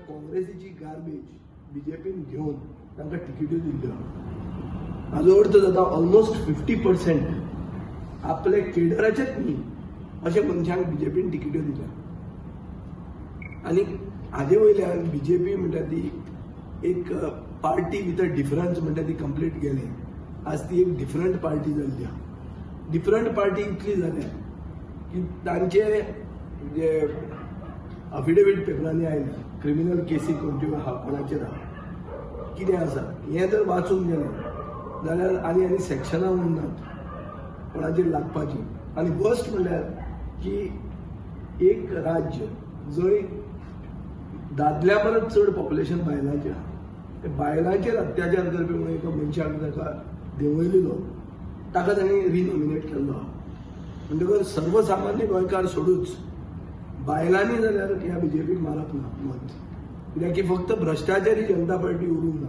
काँग्रेसीची garbage बीजेपीन घेवन तांकां तिकेट्यो दिल्ल्यो. हाजो अर्थ जाता, ऑलमोस्ट 50% आपले केडराचेच न्ही अशे मनशांक बीजेपीन तिकेट्यो दिल्या. आनी हाजे वयल्यान बीजेपी म्हणटा ती एक पार्टी विथ अ डिफरन्स म्हणटा ती कंप्लीट गेली. आज ती एक डिफरंट पार्टी जाल्ली आहा. डिफरंट पार्टी इतली जाल्या की तांचे जे अफिडेवीट पेपरांनी आयले, क्रिमिनल केसी कोणत्यो आहा, कोणाचेर आहा, कितें आसा, हें जर वाचूंक गेलें जाल्यार आनी आनी सेक्शनां उरनात कोणाचेर लागपाची. आनी वर्स्ट म्हणल्यार की एक राज्य जंय दादल्या परस चड पॉप्युलेशन बायलांचें आहा, ते बायलांचेर अत्याचार करपी म्हणून एका मनशाक ताका देंवयलेलो, ताका तांणी रिनॉमिनेट केल्लो आहा. म्हणटकच सर्वसामान्य गोंयकार सोडूच, बायलांनी जाल्यार ह्या बीजेपीक मारप ना मत, कित्याक की फक्त भ्रश्टाचारी जनता पार्टी उरूंक ना.